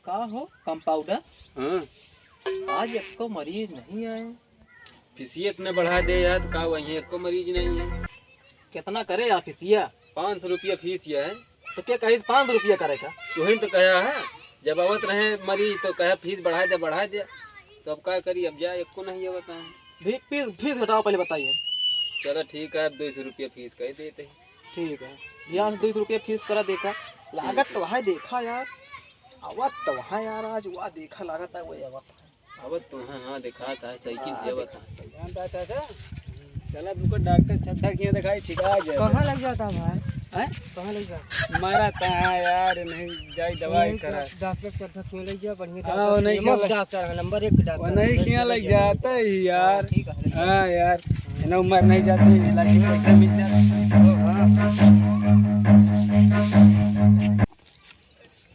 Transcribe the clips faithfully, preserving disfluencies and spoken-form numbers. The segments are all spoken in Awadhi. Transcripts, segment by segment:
का हो कंपाउंडर? हाँ। आज एक्को मरीज नहीं आए। फीसिया इतना बढ़ा दे यार, का वहीं एक्को मरीज नहीं है? कितना करे आप फीसिया? पाँच सौ रुपया फीसिया है। तो क्या कही पाँच सौ रुपया करे का? तुहीं तो कहा है, जब आवत रहे मरीज तो कहा फीस बढ़ा दे, बढ़ा दे। तो अब का करी, अब जा एक्को नहीं आवत है। भी फीस, फीस घटाओ पहले बताइए। चलो ठीक है, अब दो सौ रुपया फीस कह देते हैं। ठीक है, यहाँ से दो सौ रुपया फीस करा देखा, लागत तो है देखा यार, आवत तो है यार, आज वह देखा लागत है वही आवत है। आवत तो है, हाँ, देखात है, साइकिल से आवत है। जानता चाचा, चला तुमको डॉक्टर चड्ढा किया दिखाई, ठीक आ जाए। कहाँ लग जाता है भाई? हैं? कहाँ लग जाता? मारा था यार, नहीं जाई दवाई नहीं, करा। डॉक्टर चड्ढा क्यों लग जा, बढ़िया हाँ, डॉक्टर, नहीं famous किया लग-, डॉक्टर है, नंबर एक डॉक्टर वो है, नहीं किया लग जाता ही यार। हाँ, ठीक है, लग जा। हाँ यार, इन्हें उम्र नहीं जाती, इलाज के पैसा मिल जाता। हाँ।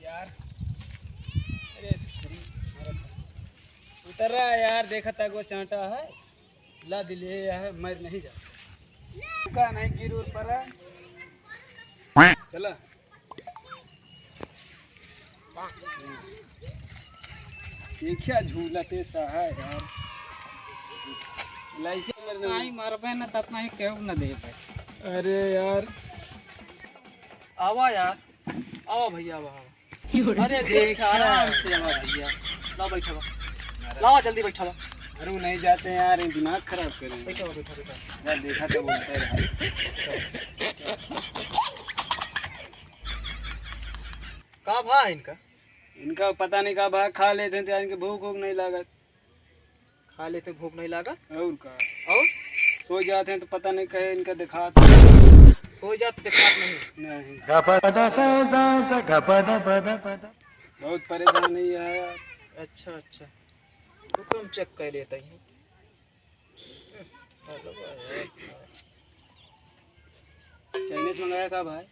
यार, अरे ससुरी, उतर रहा है यार, देखा था वो चांटा है, ला दिले है, मर नहीं जा। का नहीं गिर उर पड़ा। चला। ये क्या झूलते सा है यार, लाइसे मर नहीं। नहीं मरबे ना, तब नहीं केहू ना दे पे। अरे यार, आवा यार। आवा भैया, आवा, आवा। अरे देख, आराम से आवा भैया। लावा, बैठावा। लावा, जल्दी बैठावा। अरे वो नहीं जाते हैं यार, ये दिमाग खराब करेंगे। बैठावा, बैठा, बैठा। यार देखा तो बोलता है भाई। का भा इनका? इनका पता नहीं का भा, खा लेते हैं तो यार इनके भूख वूख नहीं लागत। खा लेते, भूख नहीं लागा। और का? और? सो जाते हैं तो पता नहीं कहे इनका दिखात। सो जाते दिखात नहीं। नहीं। बहुत परेशान है यार। अच्छा, अच्छा, तो हम चेक कर लेते हैं। चाइनीज मंगाया का भाई?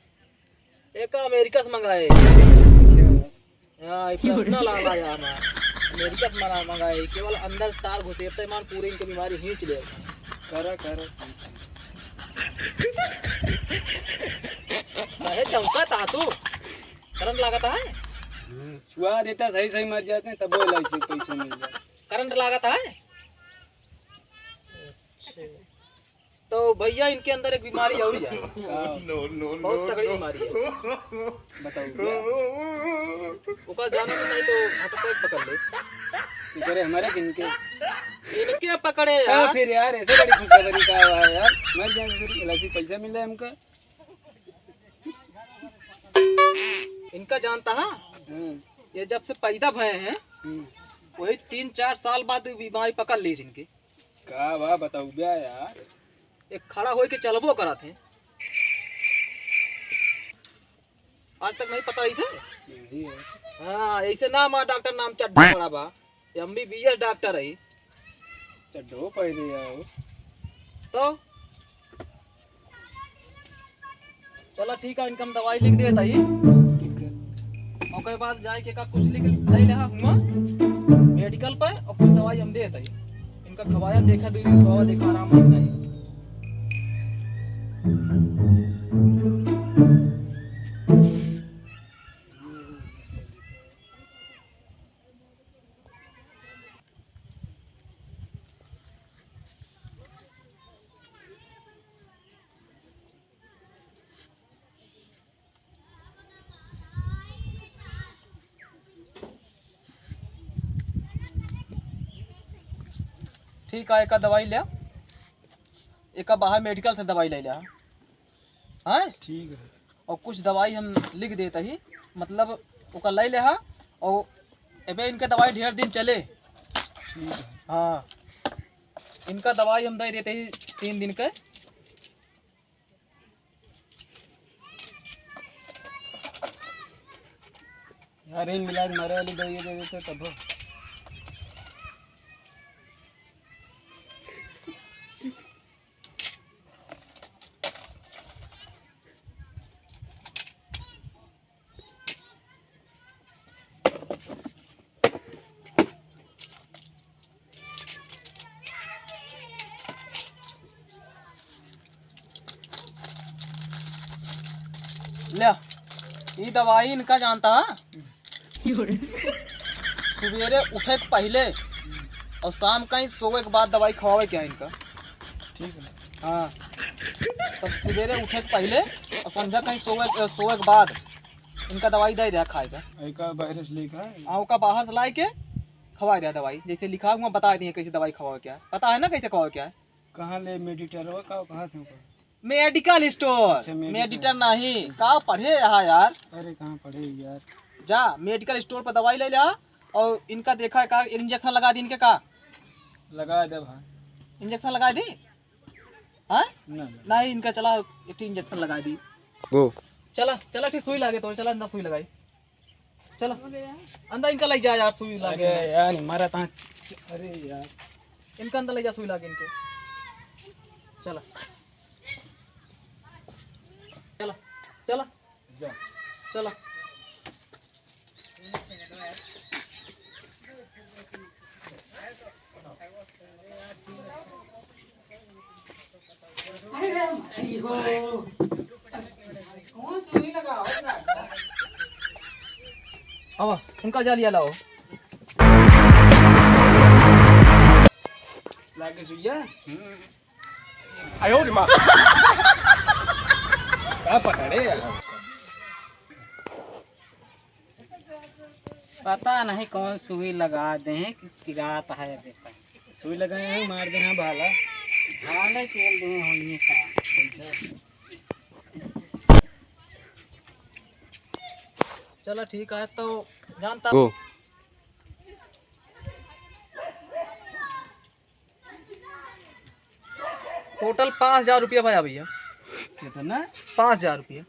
एक अमेरिका से मंगाए। हाँ, ये पर्सनल आला यार ना। अमेरिका से मंगा, मंगाए। केवल अंदर तार घुसेरते मान पूरी इनके बीमारी खींच ले। करा, करा। काहे चमका था तू? करंट लागत है? हम्म, छुआ देता सही सही मर जाते हैं, तब वो एल आई सी पैसे मिल जाए। करंट लागत है? अच्छा। तो भैया, इनके अंदर एक बीमारी और है। हाँ। बहुत तगड़ी बीमारी है। बताओ क्या? ओका जानो तो नहीं तो हार्ट अटैक पकड़ ले। इनके हमारे किनके? इनके पकड़े हाँ, यार। फिर यार, ऐसे बड़ी खुशखबरी का हुआ है यार? मर जाए फिर, एल आई सी पैसा मिल रहा है हमका। इनका जानता है? हाँ। ये जब से पैदा भए हैं, हम्म। वही तीन चार साल बाद बीमारी पकड़ ली इनकी। का बा बताऊ बे यार? एक खड़ा होई के चलबो करत हैं। आज तक नहीं पता रही थे? यही है। हाँ, ऐसे नाम आ डॉक्टर नाम चड्ढा पड़ा बा। ये M B B S doctor है। चड्ढो पहने आओ। तो चला ठीक है, इनका हम दवाई लिख देता ही। ओकर बाद जाए के का कुछ लिख ले ले हुआ मेडिकल पे और कुछ दवाई हम देता ही। इनका खवाया देखा, दो दिन खवाया देखा, आराम मिलता है। ठीक है, एका दवाई ले, एका बाहर मेडिकल से दवाई ले ले। हाँ? ठीक है। और कुछ दवाई हम लिख देता ही, मतलब ओका ले ले हा, और एबे इनके दवाई ढेर दिन चले। ठीक है। हाँ, इनका दवाई हम दे देते ही तीन दिन के। यार, इन मिला के मारे वाली दवाई दे देते तब। ले, ई दवाई इनका जानता है? सुबेरे उठे के पहिले और शाम का ही सोवे के बाद दवाई खवावे के है इनका। ठीक है। हाँ, तो सुबेरे उठे के पहिले और संझा का ही सोवे, सोवे के बाद इनका दवाई दे दिया खाए का। एका बाहर से लेकर आए। हाँ, ओका बाहर से लाए के खवाए दिया दवाई, जैसे लिखा हुआ बता दिए कैसे दवाई खवावे क्या है, पता है ना कैसे खवावे क्या है। कहाँ ले मेडिटर हो, का कहा थे ऊपर? Medical store. अच्छा, मेडिकल। मेडिटर नहीं, का पढ़े यहाँ यार? अरे कहाँ पढ़े यार? जा मेडिकल स्टोर पर दवाई ले ला और इनका देखा का इंजेक्शन लगा दी इनके का? लगा दे भाई। इंजेक्शन लगा दी? हाँ? ना, ना। नहीं, इनका चला एक इंजेक्शन लगा दी। गो। चला, चला ठीक सुई लागे तो चला अंदर सुई लगाई। चला अंदर इनका ले जा यार, सुई लागे। अरे यार, मारा ता। अरे यार। इनका अंदर ले जा सुई लागे इनके। चला। चला, चला। जा। चला। अरे, अरे हो। कौन सुई लगाओ? अब उनका जा लिया लाओ। लागे सुइया? आयो रे माँ। का पकड़े यार? पता नहीं कौन सुई लगा दे हैं कि पिरात है देखा। सुई लगाए हैं, मार दे हैं भाला। भाले खेल दे हैं होइए का। चलो ठीक है, तो जानता गो। टोटल पाँच हजार रुपया भया भैया। कितना? पाँच हजार रुपया।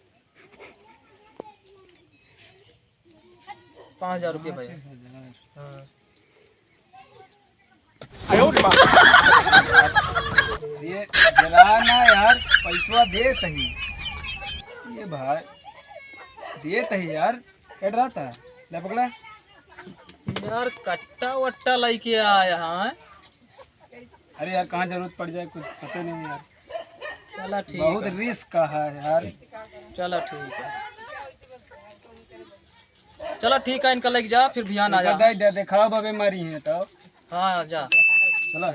पाँच हजार रुपया भया। पाँच हजार। हाँ। ये जरा ना यार, पैसवा देत ही। ये भाई, देत ही यार, कट रहा था। ले पकड़ा। यार, कट्टा वट्टा लेके आया है। अरे यार, कहाँ जरूरत पड़ जाए, कुछ पता नहीं यार। चला ठीक बहुत है। रिस्क का है यार। चला ठीक है। चला ठीक है, इनका लेके जा, फिर बिहान आ जा। दे, दे, दिखाओ बाबे, मरी है तो। हाँ, जा। चला।